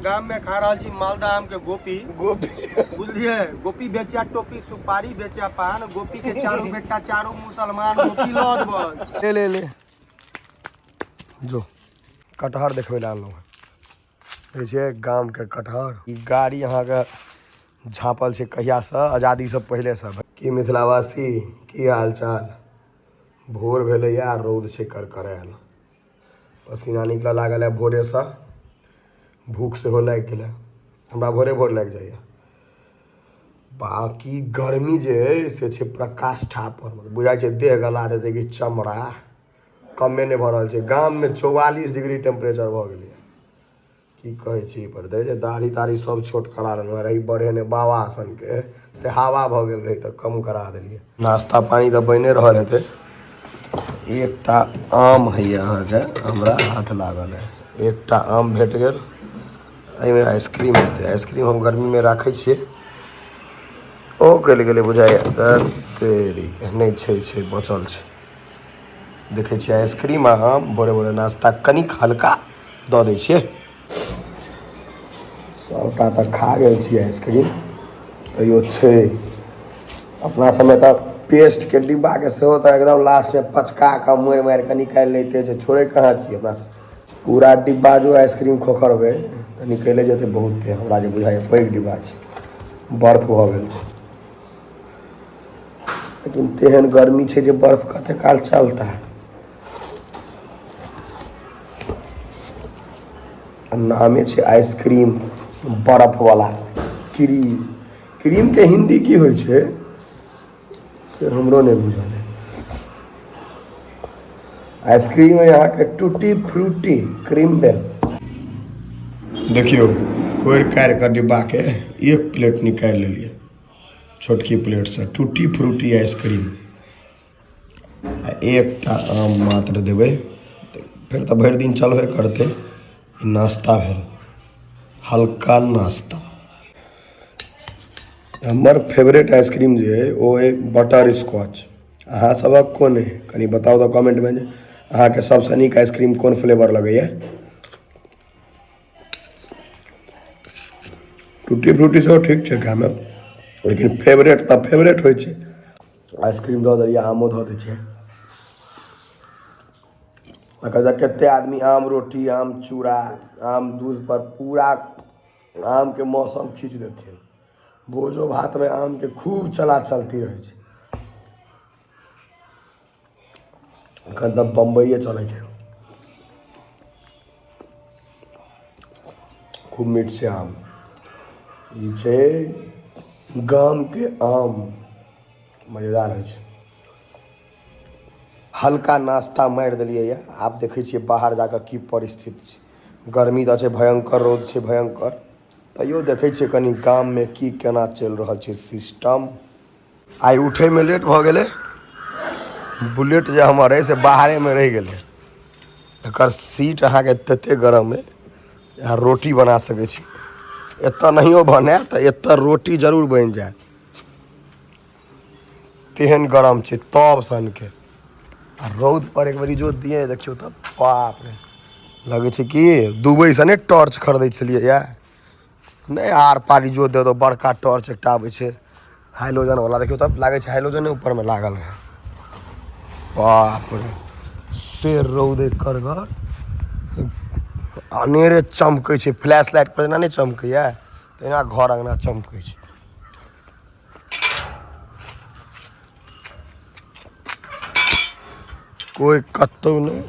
गाम में खा रहल छी मालदा आम के गोपी। गोपी। बुझलिए, गोपी बेचा टोपी, सुपारी बेचा पान, गोपी के चारू बेटा चारू मुसलमान, गोपी लद बज। ले ले ले जो कटहर देखबै लए आनलहुँ हेँ। देखै छियै गाम के कटहर। ई गाड़ी अहाँके झाँपल छै कहियासँ, आजादीसँ पहिलेसँ। की मिथिलावासी, की हाल चाल? भोर भेलैए, रौद छै करकरायल, पसीना निकलऽ लागल है भोरेसँ, भूख सेहो लागि गेलै हमरा, भोरे भोर लागि जाइए। बाँकी गर्मी जे अइ से छै प्रकाष्ठा पर, बुझाइ छै देह गला देतै कि चमड़ा, कमे नहि भऽ रहल छै। गाममे 44 डिग्री टेम्परेचर भऽ गेलैए। की कहै छी पर दै जे दाढ़ी ताढ़ी सब छोट करा लेलहुँ रही, बढ़ेने बाबा सनके से हवा भऽ गेल रहै तऽ कम करा देलियै। नाश्ता पानी तऽ बनि रहल हेतै। एकटा आम होइए अहाँके, हमरा हाथ लागल है, एकटा आम भेट गेल। एहिमे आइसक्रीम हेतै। आइसक्रीम हम गर्मीमे राखै छियै। ओ गलि गेलै बुझाइए तऽ तेरीके नहि छै, छै बचल छै। देखै छियै आइसक्रीम आ आम, भोरे भोरे नाश्ता कनिक हल्का दऽ दै छियै। सभटा तऽ खा गेल छियै आइसक्रीम, तैयो छै। अपना सबमे तऽ पेस्टके डिब्बाके सेहो तऽ एकदम लास्टमे पचका कऽ मोड़ि मारि कऽ निकालि लैते छै, छोड़ै कहाँ छियै अपना सब। पूरा डिब्बा जो आइसक्रीम खोखरबै तऽ निकले जेतै बहुते, हमरा जे बुझाइए पैघ डिब्बा छै, बर्फ भऽ गेल छै। लेकिन तेहन गर्मी छै जे बर्फ कते काल चलता। नामे छै आइसक्रीम बर्फ वाला क्रीम। क्रीम के हिंदी की होइ छै से हमरो नहि बुझल है। आइसक्रीम है अहाँके टूटी फ्रूटी क्रीम बेल। देखियौ, कोरि कारि कऽ डिब्बाके एक प्लेट निकालि लेलियै छोटकी प्लेटसँ टूटी फ्रूटी आइसक्रीम आ एकटा आम मात्र देबै तऽ फेर तऽ भरि दिन चलबे करतै। ई नाश्ता भेल, हल्का नाश्ता। हमर फेवरेट आइसक्रीम जे अइ ओ अइ बटर स्कॉच। अहाँ सभक कोन अइ कनि बताउ तऽ कमेंटमे जे अहाँके सभसँ नीक आइसक्रीम कोन फ्लेवर लगैए। टूटी फ्रूटी सेहो ठीक छै खायमे, लेकिन फेवरेट तऽ फेवरेट होइ छै। आइसक्रीम दऽ देलियै, आमो धऽ दै छियै। एकर बाद कतेक आदमी आम रोटी, आम चूड़ा, आम दूधपर पूरा आमके मौसम खींच देथिन। भोजो भातमे आमके खूब चला चलती रहै छै। एखन तऽ बम्बइए चलै छै, खूब मीठ छै आम। ई छै गामके आम, मजेदार होइ छै। हल्का नाश्ता मारि देलियै यऽ। आब देखै छियै बाहर जाकऽ की परिस्थिति छै। गर्मी तऽ छै भयङ्कर, रौद छै भयङ्कर, तैयो देखै छियै कनि गाममे की केना चलि रहल छै सिस्टम। आइ उठैमे लेट भऽ गेलै। बुलेट जे हमर अइ से बाहरेमे रहि गेलै। एकर सीट अहाँके तते गरम अइ, अहाँ रोटी बना सकै छी। एतऽ नहियो बने तऽ एतऽ रोटी जरूर बनि जायत, तेहन गरम छै तब सनके। आ रौद पर एक बेर इजोत दिए देखियौ तऽ बाप रे, लगै छै कि दुबईसँ नहि टॉर्च खरीदै छलियै यऽ, नहि आर पार इजोत दे दो। बड़का टॉर्च एकटा आबै छै हाइलोजन वाला, देखियौ तब लागै छै हाइलोजने ऊपरमे लागल रहै। बाप रे, से रौद करगर, अनेरे चमकै छै। फ्लैश लाइट पर जेना नहि चमकैया, तहिना घर अंगना चमकै छै। कोइ कतहु नहि।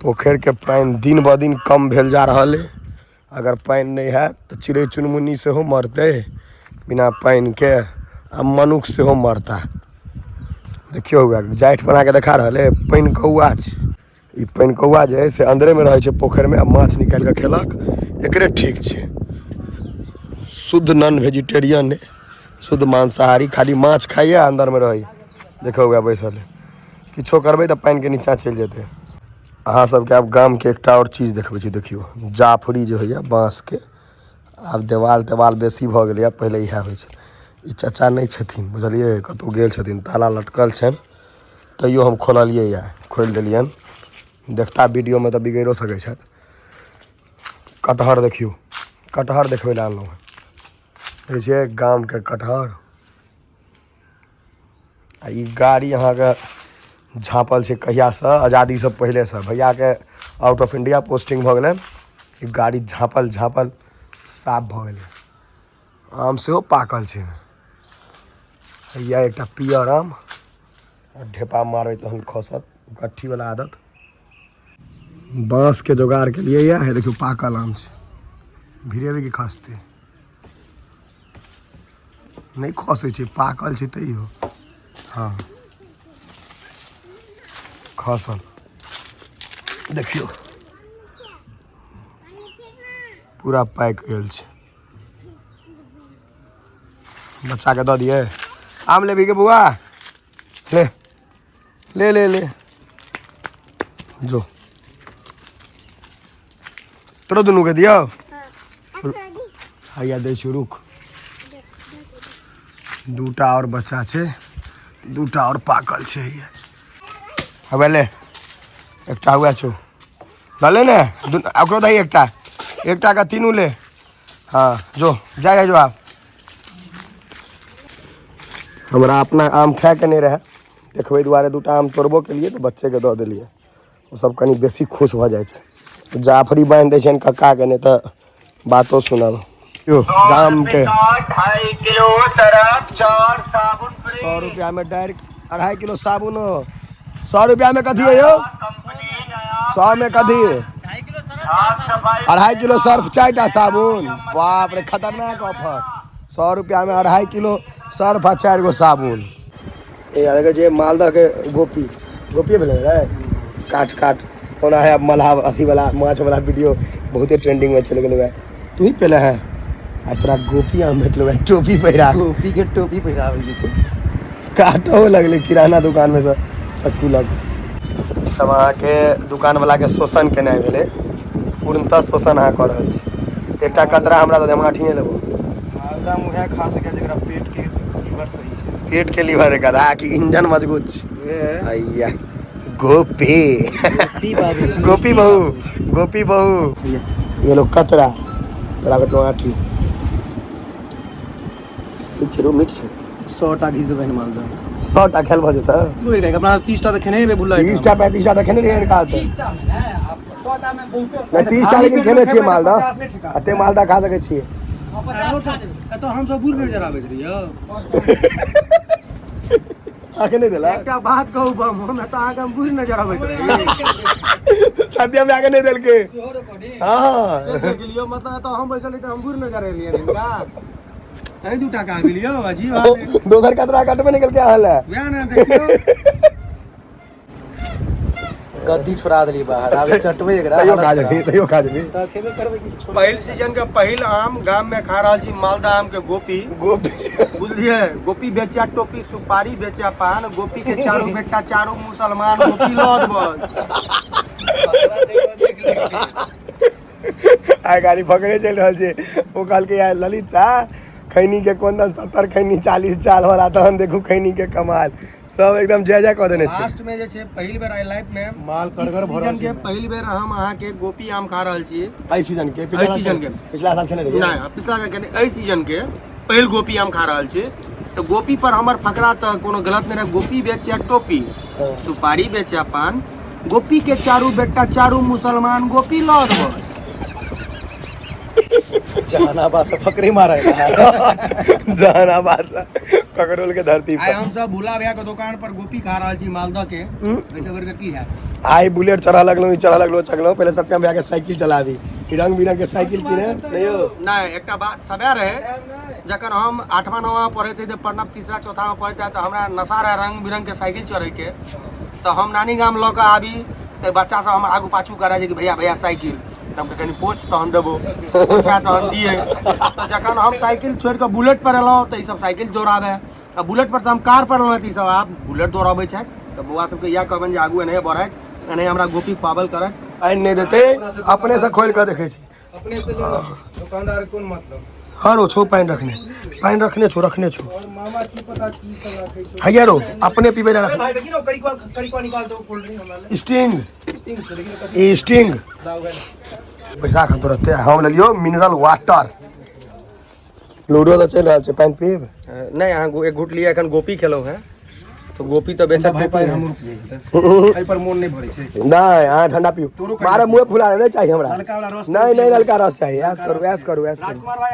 पोखरिके पानि दिन ब दिन कम भेल जा रहल अइ। अगर पानि नहि हैत तऽ चिड़ै चुनमुनी सेहो मरतै बिना पानिके, आ मनुख सेहो मरता। देखियौ, हौआ जाठि बना कऽ देखा रहल अइ, पानि कौआ छै। ई पानि कौआ जे अइ से अन्दरेमे रहै छै पोखरिमे आ माछ निकालि कऽ खेलक। एकरे ठीक छै, शुद्ध नॉन वेजिटेरियन अइ, शुद्ध मांसाहारी, खाली माछ खाइए, अन्दरमे रहैए। देखियौ, हौआ बैसल अइ। किछो करबै तऽ पानिके नीचाँ चलि जेतै। अहाँ सबके आब गामके एकटा आओर चीज देखबै छी। देखियौ, जाफरी जे होइए बाँसके, आब देवाल तेवाल बेसी भऽ गेलैए, पहिले इएह होइ छै। ई चचा नहि छथिन, बुझलियै, कतहु गेल छथिन, ताला लटकल छनि, तैयो हम खोललियै यऽ, खोलि देलियनि। देखता वीडियोमे तऽ बिगड़िओ सकै छथि। कटहर देखियौ। कटहर देखबै लए आनलहुँ हेँ। देखै छियै गामके कटहर। आ ई गाड़ी अहाँके झाँपल छै कहियासँ, आजादीसँ पहिलेसँ। भैयाके आउट ऑफ इंडिया पोस्टिंग भऽ गेलनि, ई गाड़ी झाँपल झाँपल साफ भऽ गेलै। आम सेहो पाकल छै। हैया एकटा पियर आम, आ ढेपा मारबै तहन खसत, गट्ठीवला आदत। बाँसके जोगाड़ केलियै यऽ, हे देखियौ पाकल आम छै, भिड़ेबै कि खसतै? नहि खसै छै, पाकल छै तैयो। हँ खसल, देखियौ पूरा पाकि गेल छै। बच्चाके दऽ दियै। आम लेबही के बौआ? ले ले ले ले जो, तोरो दुनूके दियौ। हैया दै छियौ, रुक। दूटा आओर बच्चा छै, दूटा आओर पाकल छै। हैया हवे ले, एकटा हुआ छौ, लऽ ले ने। ओकरो दही एकटा, एकटा का तीनू ले। हाँ जो, जा जा जो। आब हमरा अपना आम खायके नहि रहए, देखबै दुआरे दूटा आम तोड़बो केलियै तऽ बच्चेके दऽ देलियै। ओ सब कनि बेसी खुश भऽ जाइ छै। जाफरी बान्हि दै छनि कक्काके, नहि तऽ बातो सुनल। यौ गामके 2.5 किलो शराब, 4 साबुन फ्री। 100 रुपया में डायरेक्ट 2.5 किलो साबुन। 100 रुपया में कथी है यौ? 100 में कथी? 2.5 किलो सर्फ, 4टा साबुन। बाप रे, खतरनाक ऑफर। 100 रुपया में 2.5 किलो सर्फ आ 4 गो साबुन। ए देखै छियै मालदह के गोपी, गोपी भेलै रे। काट काट ओना है। अब मल्हा अथी वाला माछ वाला वीडियो बहुते ट्रेंडिंग में चलि गेलै। तू ही पेले है, आ तोरा गोपी आम भेटलो है, टोपी पहिरा। गोपी के टोपी पहिराबै छै। काटो लगलै किराना दुकान में से चक्कू लग। ई सब अहाँके दुकान वाला के शोषण केनाइ भेलै, पूर्णतः शोषण अहाँ कऽ रहल छी। एकटा कतरा हमरा दऽ दे, हम आठिए लेबो। मालदह उएह खा सकै जकरा पेट के लीवर सही छै। पेट के लीवर है गधा की इंजन मजबूत छै। अय्या गोपी, गोपी बाबू, गोपी बहू, गोपी बहू गेलो। कतरा तोरा भेटलो, आठी। ठीक छै रो, मीठ छै। 100 टा घीच देबै मालदह। 100 टा खेल भऽ जेतै। बुझि गेलै, अपना 30 टा तऽ खेने हेबै भुल्ला। 30 टा 35 टा तऽ खेने रहियै हिनका तऽ। नहि, 30 टा लेकिन खेने छियै मालदह। एते मालदह खा सकै छियै? एतऽ हमसब बुढ़ नजर आबैत रहियौ। अहाँके नहि देलक? एकटा बात कहू बम, हम एतऽ अहाँके हम बुढ़ नजर आबैत रही। सत्यम अहाँके नहि देलकै? हँ। देख लियौ, मतलब एतऽ हम बैसल रही तऽ हम बुढ़ नजर एलियै हिनका। एहि 2 टाका गेलियौ, अजीब हाल है। दोसर कतरा कटबे निकल के अहाँ लए। वएह ने, देखियौ गद्दी छोड़ा देलियै बाहर, आब चटबै एकरा। तैयो खा जेबही, तैयो खा जेबही। तऽ खेबे करबै किछु। पहिल सीजन के पहिल आम गाम में खा रहल छी, मालदह आम के गोपी। गोपी। बुझलियै? गोपी बेचा टोपी, सुपारी बेचा पान, गोपी के चारू बेटा चारू मुसलमान, गोपी लऽ देबल। आइ गाड़ी फकरे चलि रहल छै। ओ कहलकै यार ललित चा खैनी के कोन दन 70 खैनी 40 चाल वाला, तहन देखू खैनी के कमाल। सब एकदम जय जय कऽ देने छै। लास्ट में जे छै पहिल बेर आई लाइफ में माल करगर भरल सीजन के पहिल बेर हम अहाँ के गोपी आम खा रहल छी। एहि सीजन के? एहि सीजन के। पिछला साल खेने रहियै? नहि, पिछला साल के नहि, एहि सीजन के पहिल गोपी आम खा रहल छी। तऽ गोपी पर हमर फकरा तऽ कोनो गलत नहि रहै। गोपी बेचे टोपी, सुपारी बेचे पान, गोपी के चारू बेटा चारू मुसलमान, गोपी लऽ देबो। जहानाबाद से फकरी मारे। जहानाबाद से ककरोल के धरती आइ पर हम सब भूला भैया के दुकान पर गोपी खा रहल छी मालदह के। एहिसँ बढ़ि कऽ की है? आइ बुलेट चढ़ा लगलहुँ, ई चढ़ा लगलहुँ, चढ़लहुँ। पहिले सत्यम भैया के साइकिल चलाबी, ई रंग बिरंग के साइकिल किने नहीं हो। नहि, एकटा बात सबे रहे, जखन हम 8वां 9वां पढ़ैत रही, प्रणब तीसरा चौथा में पढ़ैत रहे, तऽ हमरा नशा रहे रंग बिरंग के साइकिल चढ़ै के। तऽ हम नानी गाम लऽ कऽ आबी तऽ बच्चा सब हमर आगू पाछू करै जे कि भैया भैया साइकिल, तऽ हम कनि पोछ तहन देबो, पोछा तहन दियै। तऽ जखन हम साइकिल छोड़ि कऽ बुलेट पर एलहुँ तऽ ई सब साइकिल दौड़ाबै, आ बुलेट पर से हम कार पर एलहुँ तऽ ई सब आब बुलेट दौड़ाबै छथि। तऽ बौआ सबके इएह कहबनि जे आगू एनाहिये बढ़थि, एनाहिये हमरा गोपी खुआबल करथि। पानि नहि देतै, अपने से खोलि कऽ देखै छी। अपने से दुकानदार कोन मतलब। हँ रो, छौ पानि रखने, पानि रखने छौ, रखने छौ। और मामा की पता की सब रखै छौ। हैया रो, अपने पीबै लए रखने। भाई देखी ने, करिकवा करिकवा निकाल दो कोल्ड ड्रिंक हमरा ले। स्टिंग। स्टिंग छौ, देखी ने कथी। ई स्टिंग। दाऊ है। पैसा खन तुरते हम लेलियो मिनरल वाटर। लूडो तऽ चलि रहल छै, पानि पीब? नहि, अहाँ एक घुट लिअ। एखन गोपी खेलहुँ हेँ तऽ गोपी तऽ बेचत। भाई, पानि हमरो पियै एहि पर मोन नहि भरै छै। नहि, अहाँ ठंडा पीऊ। मारे मुँह फुला, नहि चाही हमरा। ललका वाला रस। नहि नहि, ललका रस चाही। ऐश करू, ऐश करू, ऐश करू। राजकुमार भाई।